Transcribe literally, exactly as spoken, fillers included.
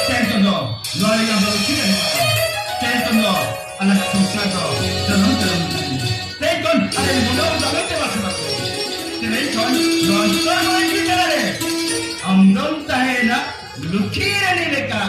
ᱛᱮᱦᱮᱧ ᱠᱷᱚᱱ ᱫᱚ ᱱᱚᱣᱟ ᱨᱮᱜᱮ ᱟᱢ ᱫᱚ ᱞᱩᱠᱷᱤ ᱨᱟᱱᱤ ᱠᱟᱱᱟᱢ᱾ ᱛᱮᱦᱮᱧ ᱠᱷᱚᱱ ᱫᱚ ᱟᱞᱟᱝᱟᱜ ᱥᱚᱝᱥᱟᱨ ᱫᱚ ᱡᱚᱱᱚᱢ ᱡᱚᱱᱚᱢ ᱛᱟᱦᱮᱸᱱᱟ᱾ ᱛᱮᱦᱮᱧ ᱠᱷᱚᱱ ᱟᱞᱮ ᱵᱚᱸᱜᱟ ᱵᱩᱨᱩ ᱫᱚ ᱟᱞᱚ ᱫᱮᱵᱟ ᱥᱮᱵᱟ ᱠᱚ᱾ ᱛᱮᱦᱮᱧ ᱠᱷᱚᱱ ᱱᱚᱣᱟ ᱥᱚᱦᱨᱟᱭ ᱛᱟᱞᱟ ᱨᱮ ᱟᱢ ᱫᱚᱢ ᱛᱟᱦᱮᱸᱭᱮᱱᱟ ᱞᱩᱠᱷᱤ ᱨᱟᱱᱤ ᱞᱮᱠᱟ᱾